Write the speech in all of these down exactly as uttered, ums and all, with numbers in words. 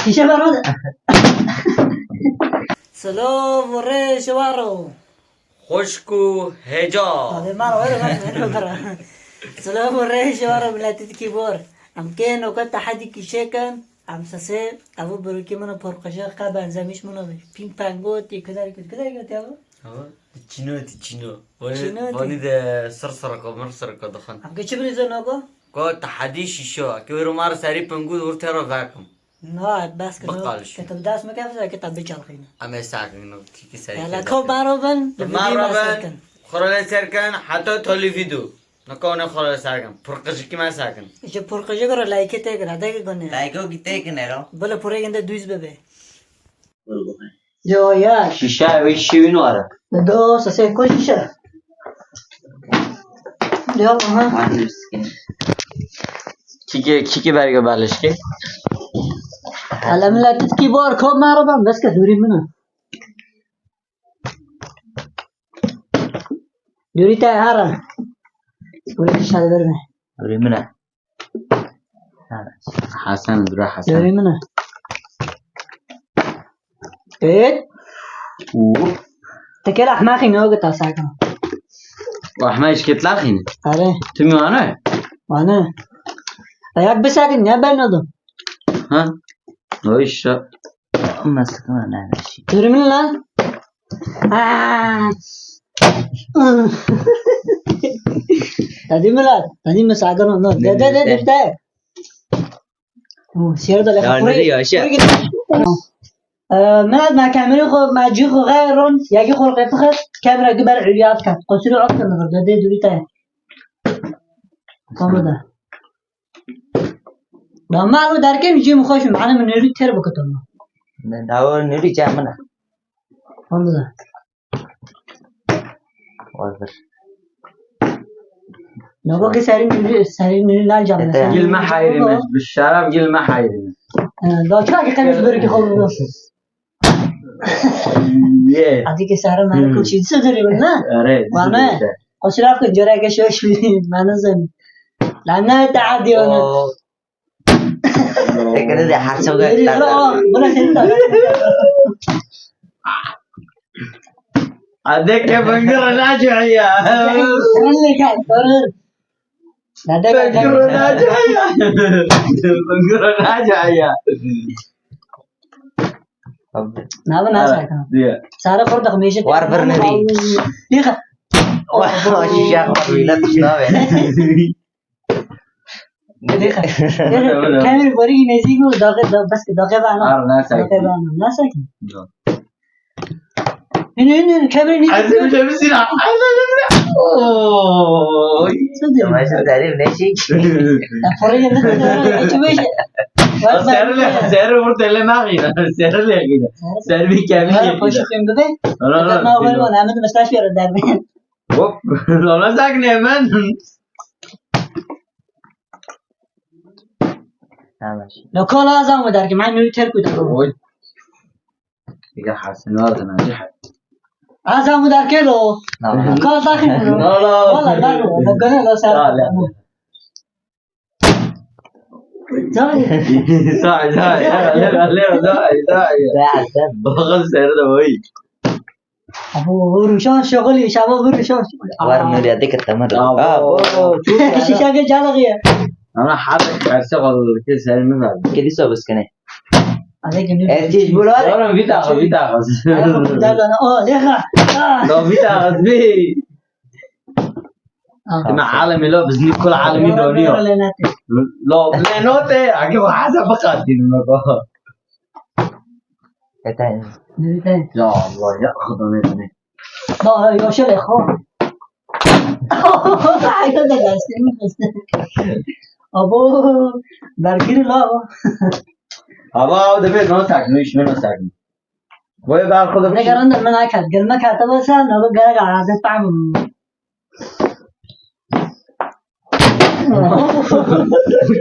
Şîşe ver hadi. Silav û rêş waro. Xwişk û hêca. Hadi maro, hadi maro, hadi maro. Silav û rêş waro miletî dikî bor. Em kê noka tehedî kîşê kin. Em sesê, ev birokî min û porqijê qe benzemîş min û pîng pengo tê kudar kut, kudar kut ya bu? Ewa, çîno, ti çîno. Vanî, çîno ti. Vanî de sir sirka, mir sirka dixin. Em kê çi birî zor noka? Ko tehedî şîşo. Ke wêro mar serî pengu vur tero vekim. Na, bes ke. Biqal şî. Ke tu bi dest me kefze, ke tu biçalxîne. Em ê sakin no, kî kî serî. Yala kefze. Ko baro bin, bi maro bin. Xorale serkin, heta tolî vîdo. Nika hûn ê xwe li ser kin. Purqijikî me ser kin. Ji purqijik re layikê tê kir, hedekê gunê. Layikê wekî tê kin ero. Bila purê ginde dûz bibe. Yo ya. Şîşe wê şîwîn were. Do sesê ku şîşe. Yo, aha. Kîkê, kîkê berge balişkê. Hele millet kî bor ko me re ben, bes ke dûrî min e. Dûrî te here. Dûrî şer ver me. Dûrî min e. Hesen, dûra Hesen. Dûrî min e. Evet. Û. Tekel ahmaqî ne o gita sakın. Ahmaq işketlaxîne. Are. Tümü ane. Ane. Ayak bisakin ne ben oldum. Ha? O işte. Ama sakın ha, ne şey. Dûrî min lan. Aa. Tadî min lan. Tadî min sakın o. De, de, de, de, de. O, şer de lê. Ya, ne diyor, şey? Ee, me, me kamerê xwe, me cî xwe xeyr ron, yekî xwe rê bixist, kamera gi ber ulya biket. Qusûrê ot kir, de, de, dûrî te. Tamam da. Da me alo derkêm cî min xweş, mane min nêrî têr bikit ama. Ne, da o nêrî cem min e. Tamam da. Wazir. Nabo ki serin nuri, serin nuri lan cam. Ete. Gilme hayrine, bi şeref gilme hayrine. Ee, da çak ki kamiş börü ki xol. Ye. Adi ki serin mani kul şey sözleri ne? Are. Vana. Qusûr af ku cora ke şoş bi, mane zan. Lan ne taadi ona. Tekene de her şey. Buna senin de. Adeke bangır naca ya. Sen ne gel, sorun. Bangır naca ya. Bangır naca ya. Ne bu, nasıl? Diye. Sarı kurduk meşe. Var bir neri. Yıka. Wah, şişe var, millet işte abi. Kamera borî nêzîk bû, daxê, da, bes ki daxê vana. Ar, ne sakin. Daxê vana, ne sakin. Yok. Hini, hini, hini, kamera nêzîk. Azim de bir silah. Azim de bir silah. Oy. Sen de. Ama sen tarif ne şey? Ya, parayı ne kadar, hiç bir şey. Serle, serle vur tele ne yapayım? Serle yine. Serle bir kemiği. Paşa kim bebe? Ana, ana. Ahmet mesaj verir derbi. Hop. Lan sakın hemen. Tamam. Lo kola azam mı derken, ben nuri terk ederim. Oy. Bir de Hasan vardı, ne? Azam mı derken o? Tamam. Kola sakın. La, la. Valla ben o. Lo gene lo sen. La, la. Sahi, sahi, sahi, sahi, sahi. Bakın seni de oy. Abo, vuruşan şoxulî, şaba vuruşan şoxulî. War nuriya dikir temir. Abo. Şîşe ke calaxiye. Ama hadi karşı kaldı ki seni mi verdi? Kedi sobus kene. Hadi ki nuri. Ertiş bular. Oğlum bir dakika, bir dakika. Derdan, o, leha. No, bir dakika, bir. Dima alemi lo, bizni kul alemi doniyor. Lo, lenote, agi bu haza bakatın lo. Ete. Ya Allah, ya Xuda ne ne. Ba, yo şöyle xo. Ay, da da, seni göster. Abo, berkiri la. Abo, o da bir no tak, no iş, no tak. Boya ben Xuda. Ne garanda men akat, gelme kata basa, no gerek arada tam.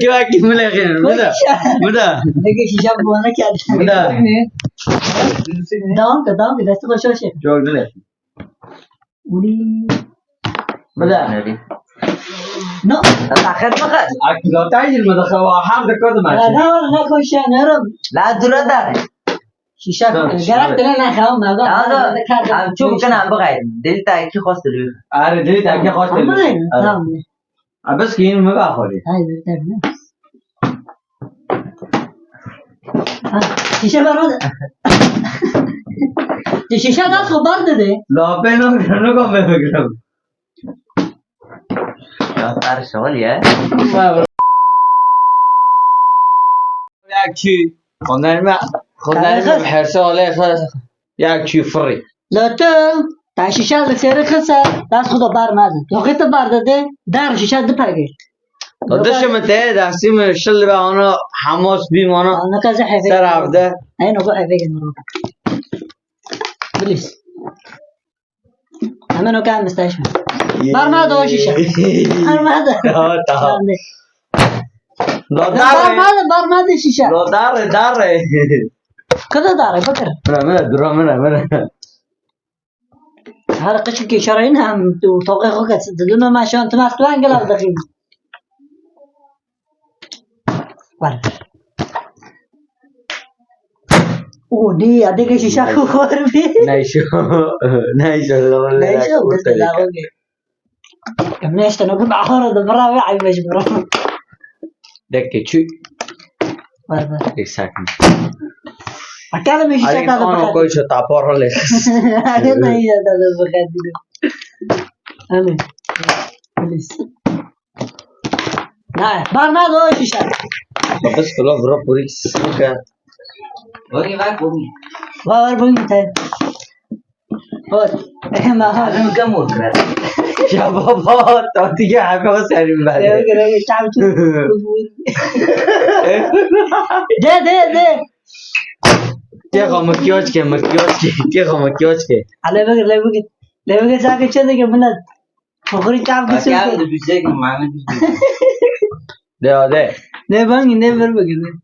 Kira kim bile xeyr. Bu da. Bu da. Ne ki şişe bu ana geldi. Bu da. Devam da, devam da, destî başa şey. Çok güzel. Uli. Bu da. No. Taxet mixet. Akilotay yirmi dakika, wa her dakika da. Ya, ne var, ne koşa, ne rom. La dura dare. Şişe. Tamam, gerek tamam. Dene ne xew, me. Tamam, tamam. Em çû bikin, em bixeyrin. Dilî te kî xwest li wî. Are, dilî te kî xwest li wî. Tamam. Are. Tamam. A, bes ki yîn me baxwelî. Hayır, tabii. Ha, şişe var orada. Şişe nasıl var dedi? La ben o, ne kadar ben bakıyorum. Ya, tarih şöyle ya. Ya ki, ondan mı? Ondan mı? Her şey öyle. Ya ki free. La tu, ta şişe li sêrê xise, dest xwe de bar nade. Toqê te bar dide, dar şişe dipege. La dişe min te, destî min şil be ana, hemos bîm ana. Ana kaze heve. Ser avde. Ey, no, bu heve gel, no. Bilis. Hemen o kadar müsteşme. Bar nade o şişe. Bar nade. Tamam, tamam. Tamam. La dare. Bar nade, bar nade şişe. La dare, dare. Kıda dare, bakır. Mira, mira, dura, mira, mira. Her qişkekî şerîn hem tu toqê xwe kes. Didin me şan tim estuan gelav dixîn. Ver. O ne ya, deke şişa xwe xwar bi. Neyşo. Neyşo, la wele. Neyşo, deste la wele. Em neşte no, ahara da bravo, ay mecbur. Deke çü. Var, var. Exactly. Akala mi şişe ta da. Ay, koy şu tapor le. Hadi da ya da da bakadın. Hadi. Please. Na, bar nade o şişe. Bes kula bro, puri kisi ka. Bugün bak bugün. Var, var, bugün te. Hot. Ema hot. Lazım ka mor kırar. Ya baba, tatlı ya, haka serim ben. Yok, yok, yok, çam çam. De, de, de. Keko makyaj ke, makyaj ke, keko makyaj ke. Ale bak, ale bak. Le bak, sen kaçta da ke millet. Toxirî çav. Bak, gitsin. Ya, bir şey ki, mane bir şey. De, de. Ne bangî, ne ver bakayım.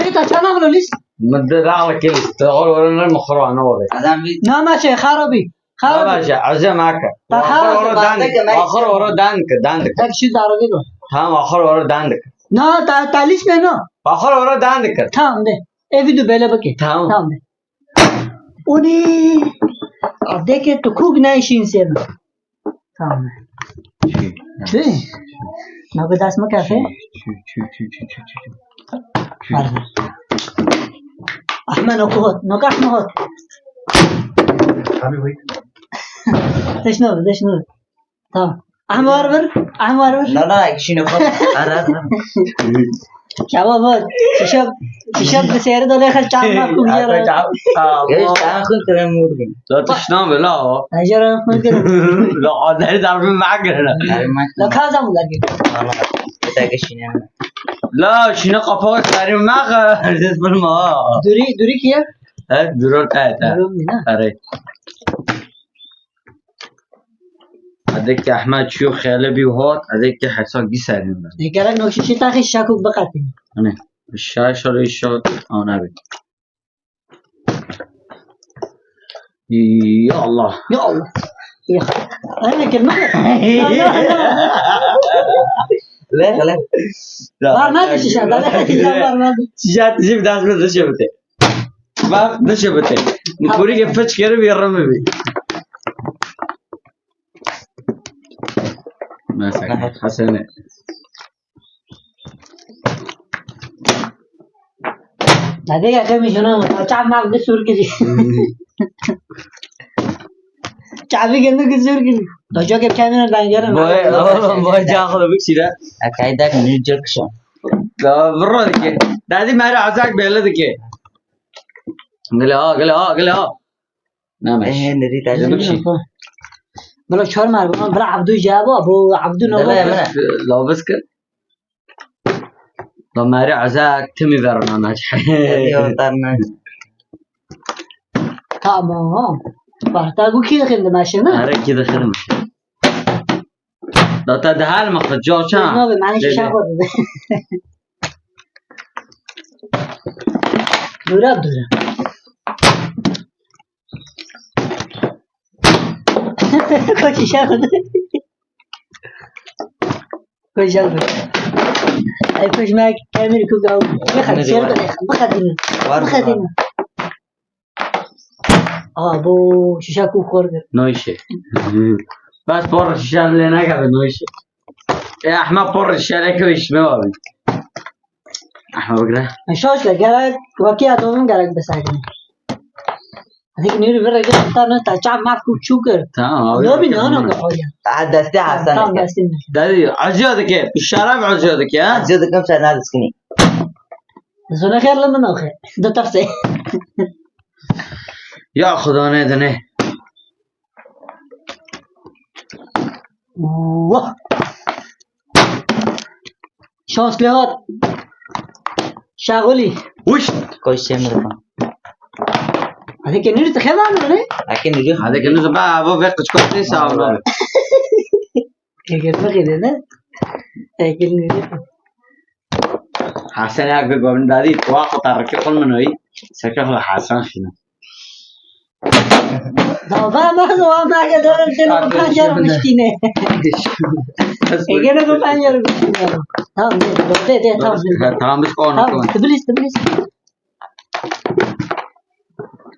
Rita çana bulu lis. Min de la la kelis. Te ol ol ne muxra ne ol. Adam bir. Nama şey, xarabî. Xarabî. Nama şey, azem aka. Ta xarabî. Axir ora dandik. Axir ora dandik, dandik. Tak şu darabî do. Tamam, axir ora dandik. Na, ta, ta lis ne no. Axir ora dandik. Tamam de. Evi du bele bakayım. Tamam. Tamam de. Ûnî avdeke tu kûk nayşîn sêr. Tamam. Çi? Çi? Nabe dest mı kafe? Çi, çi, çi. Var. Ahmet, no hot, no kaç no hot. Abi, wait. Deş no, deş no. Tamam. Ahmar bir, ahmar bir. Na, na, kişi ne kadar? Ara, ara. Şaba bak, şişe, şişe bir seyri de ne kadar çarpma kumyara. Geç, daha hızlı krem vurdum. La tişna be la o. Acara hızlı krem. La adel darbe magre. La kaza mı dergi? Tamam. Bir dakika şine. La şine kapağı sarı magre. Siz bulma. Duri, duri kiye? Evet, duri ortaya. Duri mi ne? Are. Edê ke Ehmed çû xêle bî û hat, edê ke hesa gî serîn be. Ê, gerek nokşî çi taxî şakûk biqetî. Hani, şa-, şa-, şa-, ana be. Ya Allah. Ya Allah. Ya. Ana kelime. Le, le. Barma da şişe, da şişe barma da. Şişe, şişe, dest mi dişe bite. Bak, dişe bite. Kurî ke fiç kere bir yarım bir. Mesela, Hasene. Hadi ya, kemi şunu, çam mal bir sürü gidiyor. Çavi geldi ki sürü gidiyor. Dojo ke kendine ben yarın. Boy, oğlum, boy, cahil bir şey. Akaydak ne çok şu. Ya, bro, ki. Dadi mera azak belli ki. Gel ha, gel ha, gel ha. Name. Eh, nerî te. Bikşî. Bila çar mer bû, bila Abdû jabo, bu Abdû ne? Dile bû? Emre. Labis kir. La meri azak timi verna naç. Yok, tarna. Tamam. Bak, ta bu ki de şimdi maşını. Ara ki de şimdi. Da te dihal mixi, car çan? Nabe, mane şişe xwe dide. Dura, dura. Ko şişe xwe dide. Koş gel buraya. Ay koş, mek kemir kuk al. Bıkhat, şer bıkhat. Bıkhat. Bıkhat. Abo, şişe kû xor kir. No işe. Bas por şişe lê nekeve, no işe. E, Ahmet por şişe lê keve işme abi. Ahmet bigre. Şaş ke gerek, vakiya doğum gerek besakin. Hadi ki nuri bir rege ta ne ta çam maf kû çû kir. Tamam abi. No bin, no, no, ka hoya. Daha destê Hasan. Tamam, destê. Dedi, acıya dike, şarap acıya dike, ha? Acıya dike, sen ne diskini? Zona xêr li min oxe. Du tefsê. Ya Xuda ne dine. Wah. Şans lê hat. Şaxulî. Wişt. Koş Emre. Hadi ke nuri te xevan ne? Hadi ke nuri. Hadi ke nuri ba avo ve qıçkotê sağ ol. Eger bixîne ne? Eger nuri. Hasan ya bir gomdari, wa kutarıkı kulmanoy. Seke xula Hasan şino. Dava ma, dava ma ke dörüm seni bu pancar mişkine. Egene bu pancar mişkine. Tamam, de, de, de, tamam. Ha, tamam, biz onu, tamam, tamam. Tbilisi, Tbilisi.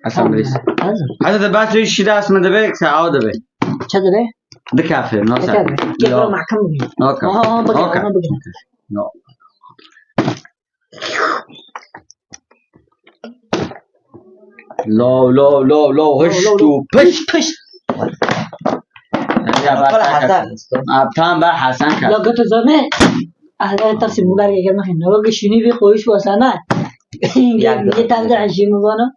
Hasan Tbilisi. Hazır. Hadi de ben söyle şişe asma de be, sen av de be. Çe de be? De kafe, no sen. De kafe. Gel, yo. Mahkum bir. No kafe. Aha, aha, bakın, aha, bakın. No. Law, law, law, law, hişt û pişt. Pişt. Ya, bak, Hasan. Abi, tamam, ben Hasan kaldım. La, götü zame. Ah, ben taksi bu kadar gelmek için. Ne bak, şunu bir koyuş basana. Ya, bir tane de acımı bana.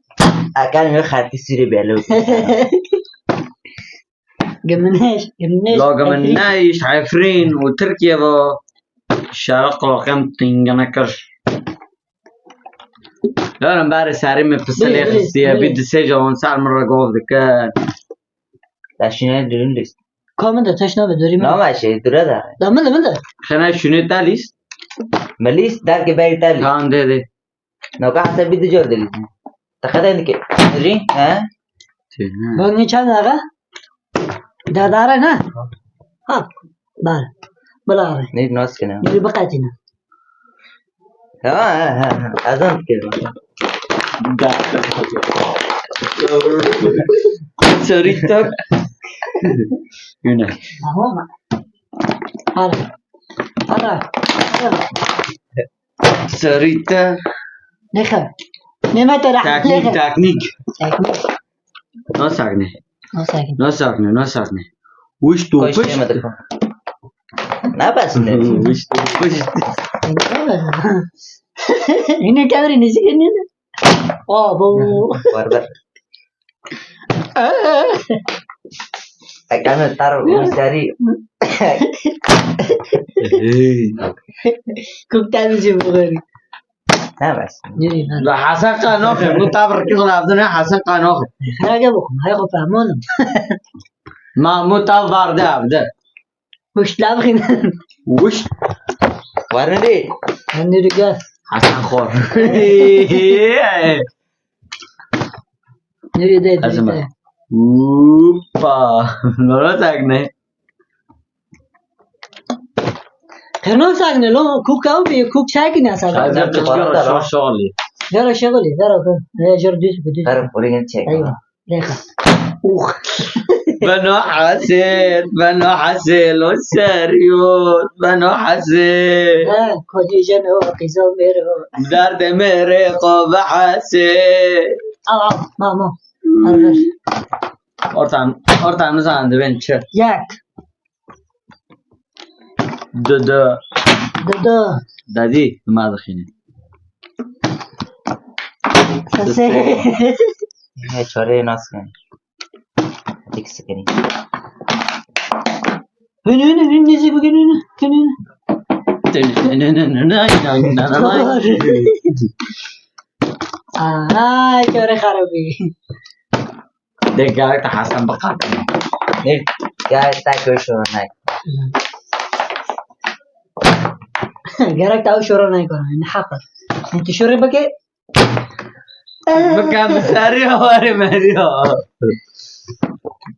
Akan yok, hadi sürü belli. Giminiş, giminiş. La giminiş, Efrîn û Tirkiye va. Şerq qaqem tingene kir. Yarim berê serê min pisilê xistiye, bî di sê cawan ser min re gov dike. Da şine dürün list. Ka min de teş nabe, dörî min. Nama şey, dure da. Da min de, min de. Xene şune te list. Mi list, derke beri te list. Tamam, de, de. Noka hesabî di cor dilîzin. Te qedek dike. Rî, he? Tüh, ne? Bangî çend daqa? Dadare ne? Ha. Bar. Bilare. Ne, nas kene? Biri biqetîne. Ha, ha, ha, ha. Ezan dike. Sorry, tak. Yine. Tamam mı? Hadi. Hadi. Hadi. Serî te. Nêxe. Nême te ra. Teknîk, teknîk. Teknîk. Nasakne. Nasakne. Nasakne, nasakne. Wişt û pişt. Ne bes ne? Wişt û pişt. Yine kamerayı nêzîkê nîne. Abo. Var, var. Ekranı tar müşteri. Hey. Kuk temizce bu gari. Ne bes? Yürü lan. La Hasan Kanoxi, bu tabir kızın adı ne? Hasan Kanoxi. Hege bu, hege bu fehmanım. Mahmut Av vardı evde. Wişt la bixîne. Wişt. Warne de. Hende de gel. Hasan Xor. Nereye de? Ez de. Hoppa. Nora sakne. Keno sakne lo, kuk ew bi, kuk sakne sakne. Hadi, hadi, hadi. Şoşali. Vera şevali, vera. Ya jor düz bu düz. Her oraya çek. Eyvah. Lêxa. Ûx. Beno hesêl, beno hesêl, o seriyot, beno hesêl. He, kodî jeno, qîzo mêro. Derdê mêrê xo bihesê. Al, al, mamo. Al, ver. Ortan, ortan nizan dibên çi? Yek. Dede. Dede. Dadî, ma dixîne. Sesê. Ne çare nas kin. Dik sikini. Hünü, hünü, hünü, nezi bugün hünü, hünü. Hünü, hünü, hünü, hünü, hünü, hünü, hünü. Aha, çare xarabi. De gerek te Hasan biqat. Ne gerek te ew şoro nayê. Gerek te ew şoro nayê kara. Ne haq. Ne tu şoro bike. Bike bi serî ya, warê merî ya.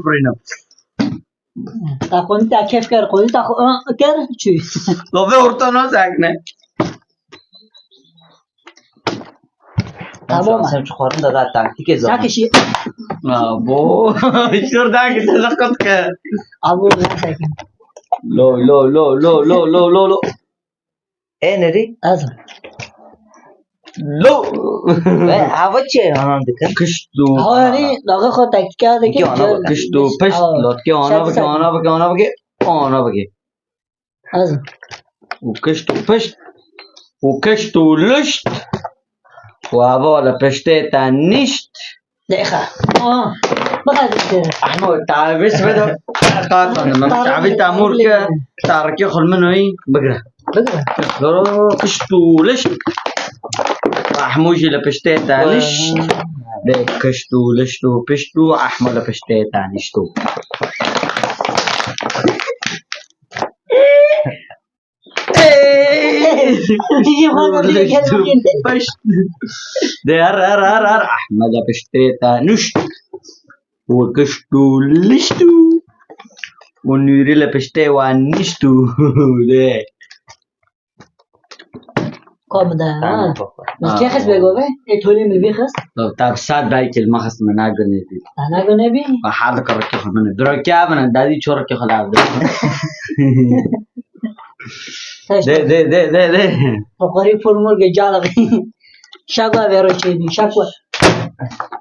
bifirînim. Ta xwendî te kêf kir, xwendî te xwe, ı, kir, çû. Dovê orta nasekine. Tamam. Sen çi xwarin de da taktîkê zor. Sakê şî. Abo. Şur da ki te laqat ke. Abo, ne sakê. Lo, lo, lo, lo, lo, lo, lo, lo. E, nerî? Ez. Lo. Ve hava çi anan dikin? Kişt û. Hawa, yani, dalga xo taktîka dikin. Ki ana bike. Kişt û pişt, lotke ana bike, ana bike, ana bike, ana bike. Ez. Û kişt û pişt. Û kişt û lişt. Û hava li piştê te nişt. Lêxa. Aa, bixet işte. Ahmet, taviz veda. Qatan, min çavî te mûr ke, tarikê xwe min oyî, bigire. Bigire. Kişt û lişt. Ahmû jî li piştê te nişt. Bê kişt û lişt û pişt û Ahmû li piştê te nişt û. Ey! Baş. De her, her, her, her. Ahmeda piştê te nuşt. Û kişt û lişt û. Û Nûrî li piştê wan nişt û. De. Kom da, ha. Tamam, baba. Kê xist be gove? Ê tolê min vî xist? Tabi, saet belkî li me xist, min nagunê bî. Te nagunê bî? Ve hal kir ki xwe min. Diro kê bine, dadî çor ki xwe lav de. De, de, de, de, de. Oqorî pur mur ge calak. Şago vero çêbî, şago.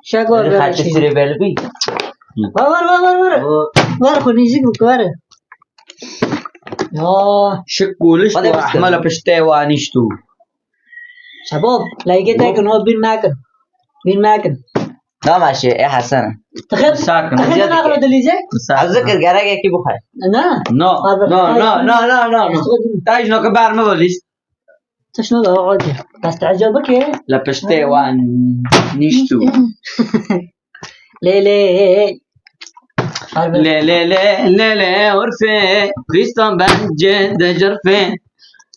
Şago vero çêbî. Sirê belbî. Ver, ver, ver, ver, ver. Ver xwe nêzîk bik, ver. Ya. Şik û lişt û Ahmela piştê wan nişt û. Şebab, leyke tekin, o bîr mekin. Bîr mekin. Tamam şey, e Hasan. Tixir, sakin. Tixir ne kadar dilîze? Sakin. Ez zikir gerek ki bu hay. Ne? No. No, no, no, no, no, no. Taj no ke ber me list. Tişno da hadi. Bes tecrübe ki. La piştê wan nişt û. Lê lê. Lê lê lê lê lê urfê, xistan bence de cirfê.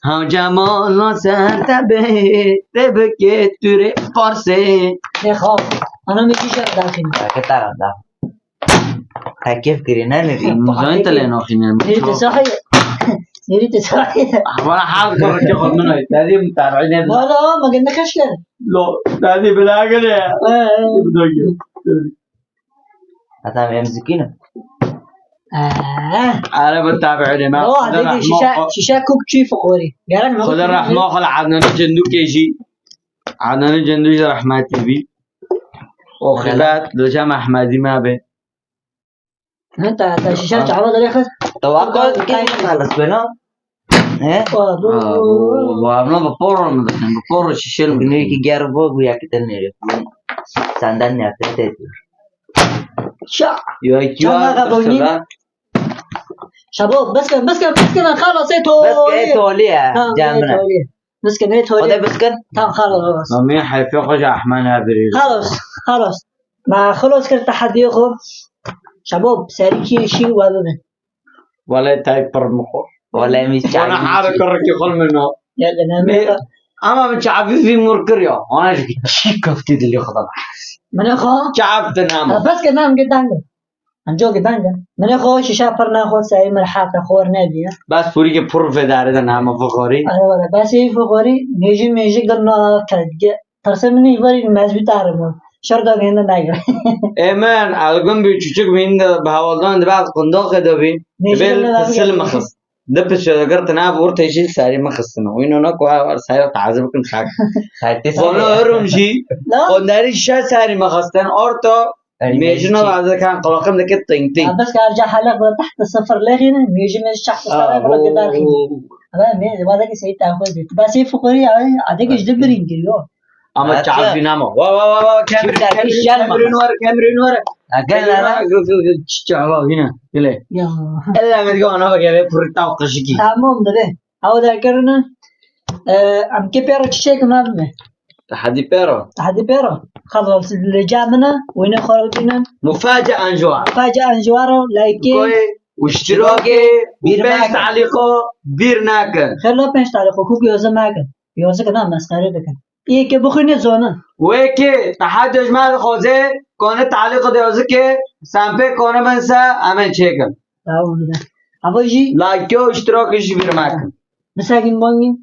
Haw cemala ser te bê, te bikê tu rê parsê. Lê xaw, ana min kî şer daxîn. Ke te da. Te kêf kirî ne nirî? Zaten te lê naxîne. Nirî te sahi. Nirî te sahi. Bana hal kor ke xwe min ay. Te dî mutabiî ne. Valla, ma gende xeş ker. Lo, te dî bila gele. Ee. Heta em zikîne. Ee. Ara bu tabiîne ma. Oh, hadi şişe, şişe kok çi fukori. Gerek mi? Xweda rehma xwe li Adnanê Cendûkê jî. Adnanê Cendû jî rehmetî bî. O xilat li cem Ehmedî me be. Ha, ta, ta şişe çawa derê xist. Tawa kol kê xalas bena. He? Wa, bu. Wa, bu, bu, bu, bu, bu, bu, şişe mi? Günü ki ger bu, bu yakıtın nere? Senden nefret ediyor. Şa. Yo, yo, Şabo, bes kin, bes kin, bes kin, xalas, e, to. Bes ke, e, tolî ye, ha, camine. Bes kin, e, tolî. Xwedê bes kin. Tam xalas, xalas. Namê heyfê xwe ji Ehmed nebirî. Xalas, xalas. Ma xalas kir tehediyê xwe. Şabo, serî kî şî we bibin. Wele tay pir mixo. Wele mi çavî. Bana hara kir ki xol min o. Ya, ne, ne. Ama min çavî vî mur kir ya. Ona ji çi kefti dilî xwe. Min xwe. Çav te nam. Bes ke nam ge dang. Em cokê deng in. Min ê xwe şîşe pir nexwe, serî min rehet e, xor nebî. Bes pûrîkê pir vêdarê de name fixorî. Ere were, bes ê fixorî, mêjî mêjî gir na te. Tirsê min îvarî mezbî tarim o. Şer da gênde negir. Ê min, elgin bî çûçik bîn de bi hewaldan dibe ez qundaxê de bî. Mêjî gir na pisil mixist. Di piçe de girtin, ev ortê jî serî min xistine. Wî nona ku ew serî taze bikin, tak. Xertê serî. Vana erum jî, na? Qonderî şe serî min xistin, orta, erî, mêjino mêjî. Taze kan qulaqim dike ting ting. Ya, bes ka erca helek ve tahte sıfır lexîne, mêjî mêjî çahte serî ve gedar xîne. Ama mêjî, vade ki seyit ahwe zî. Bes ê fuqarî ya, adeke ji de birîn giriyor. Ama çavî nama. Wa, wa, wa, wa, Cameron, Cameron, Cameron were, Cameron were. Gel lan. Çiçek, wa, yine, bile. Ya. Ella me digo ana bak, eve purita o kaşiki. Tamam, dede. Ew derkirine. Em kê pêro çiçek me bime. Tehedî pêro. Tehedî pêro. Xalas li camine, wîne xwe bînin. Muface anjuar. Muface anjuar o, like. Goy, uştiroke, bir pênc talîqo. Vîr nakin. Xêr la pênc tarîx xwe kûk yoze mekin. Yoze kina mesxere dikin. Yê ke bixwîne zonin. Wê ke teha dojma dixwaze kone talîq de yoze ke sempê kone bin se emen çêkin. Tamam de. Ava jî Like û iştirak jî vîr mekin. misagin bangin.